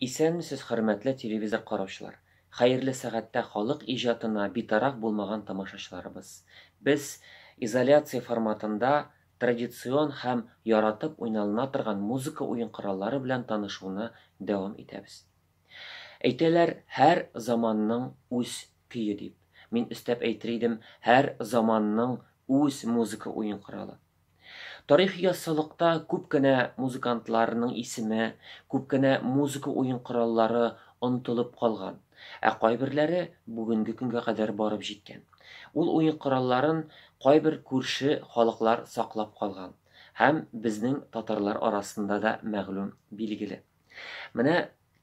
Исәнмесез, хөрмәтле телевизор караучылар! Хәерле сәгатьтә халык иҗатына битараф булмаган тамашачыларыбыз! Без изоляция форматында традицион һәм яратып уйналына торган музыка уен кораллары белән танышуны дәвам итәбез. Әйтәләр, һәр заманның үз көе дип. Мин өстәп әйтер идем, һәр заманның үз музыка уен коралы. Тарихи яссылыкта күп кенә музыкантларның исеме, күп кенә музыка уен кораллары онытылып калган, ә кайберләре бүгенге көнгә кадәр барып җиткән. Ул уен коралларын кайбер күрше халыклар саклап калган һәм безнең татарлар арасында да мәгълүм, билгеле. Менә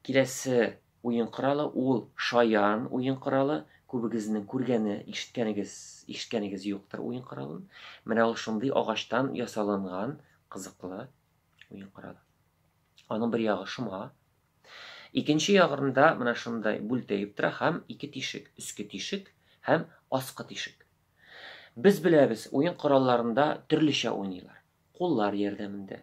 киләсе Уен коралы ул шаян уен коралы. Күбегезнең күргәне, ишеткәнегез, ишеткәнегез юктыр уен коралын. Менә ул шундый агачтан ясалынган кызыклы уен коралы. Аның бер ягы шома. Икенче ягында менә шундай бүлтәеп тора һәм ике тишек, өске тишек һәм аскы тишек. Без беләбез, уен коралларында төрлечә уйныйлар. Куллар ярдәмендә,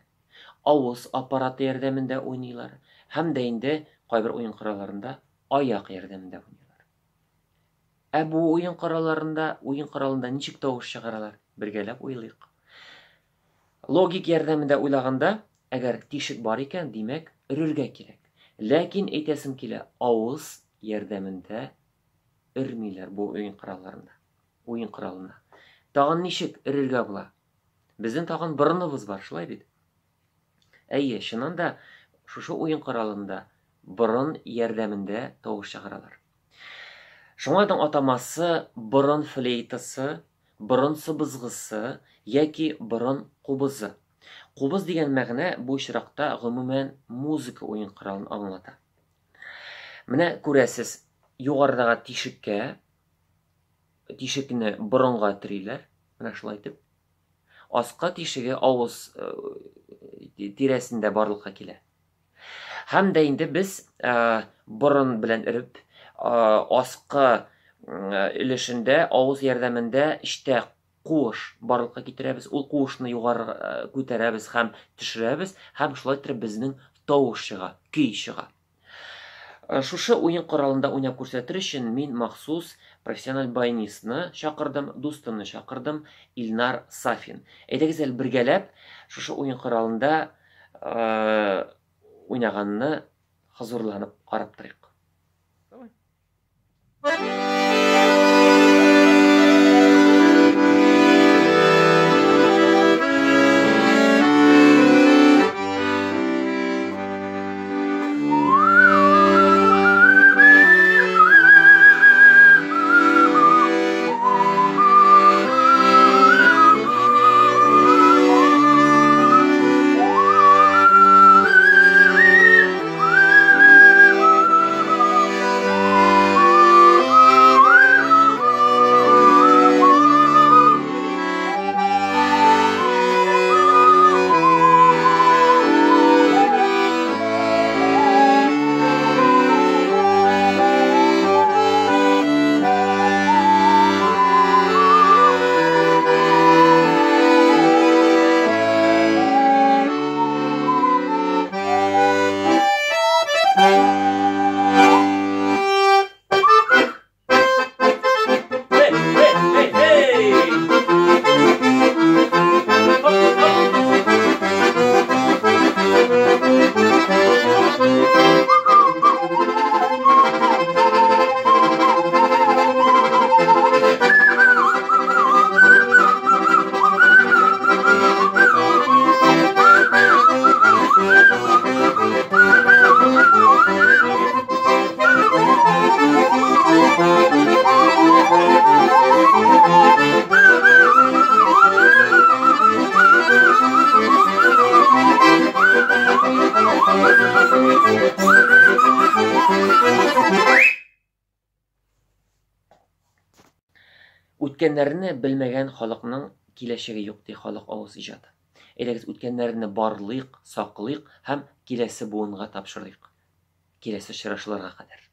авыз аппараты ярдәмендә уйныйлар һәм дә инде кайбер уен коралларында аяк ярдәмендә уйныйлар. Ә бу уен коралларында, уен коралында ничек тавыш чыгаралар? Бергәләп уйлыйк. Логик ярдәмендә уйлаганда, әгәр тишек бар икән, димәк, өрергә кирәк. Ләкин әйтәсем килә, авыз ярдәмендә өрмиләр бу уен коралларында. Уен коралына. Тагын ничек өрергә була? Безнең тагын борыныбыз бар, шулай бит? Әйе, чыннан да шушы уен коралында борын ярдәмендә тавыш чыгаралар. Шуңа да атамасы борын флейтасы, борын сыбызгысы яки борын кубызы. Кубыз дигән мәгънә бу очракта гомумән музыка уен коралын аңлата. Менә күрәсез, югарыдагы тишеккә тишекне борынга териләр, менә шулай итеп. Аскы тишеге авыз э, тирәсендә барлыкка килә. Һәм дә инде без э, борын белән өреп, э, аскы өлешендә авыз ярдәмендә эчтә куыш барлыкка китерәбез. Ул куышны югары күтәрәбез һәм төшерәбез, һәм шулай итеп безнең тавыш чыга, көй чыга. Э, шушы уен коралында уйнап күрсәтер өчен мин махсус профессиональ баянистны чакырдым, дустымны чакырдым, Илнар Сафин. Әйдәгез әле бергәләп шушы уен коралында э, уйнаганны хозурланып карап торыйк. Давай. Үткәннәрне белмәгән халыкның киләчәге юк, ди халык авыз иҗаты. Әйдәгез, үткәннәрне барлыйк, саклыйк һәм киләсе буынга тапшырыйк. Киләсе очрашуларга кадәр.